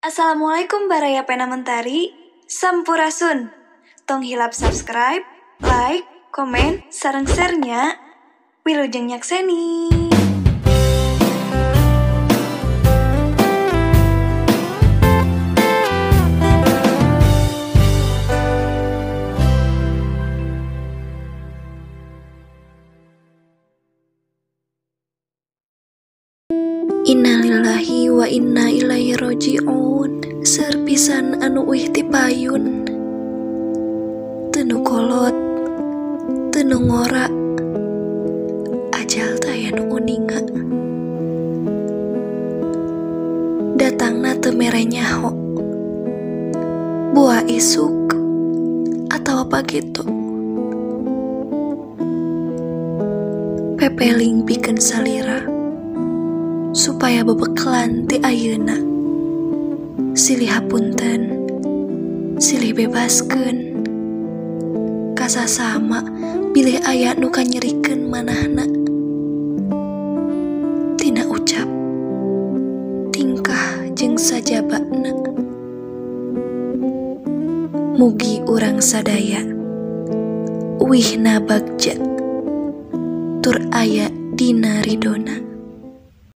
Assalamualaikum Baraya Pena Mentari, Sampurasun. Tong hilap subscribe, like, komen, sareng share-nya. Wilujeng nyakseni. Innalillahi wa inna ilaihi roji'un. Seueur pisan anu uih ti payun. Teu nu kolot, teu nu ngora, ajal teh aya nu uninga. Datangna teu mere nyaho, buah isuk atawa pageto. Pepeling pikeun salira supaya bebeklan ti ayeuna. Silih hapunten, silih bebaskeun. Kasasama bilih aya nu kanyerikeun manahna. Tina ucap, tingkah jeung sajabana. Mugi urang sadaya uihna bagja tur aya dina ridona.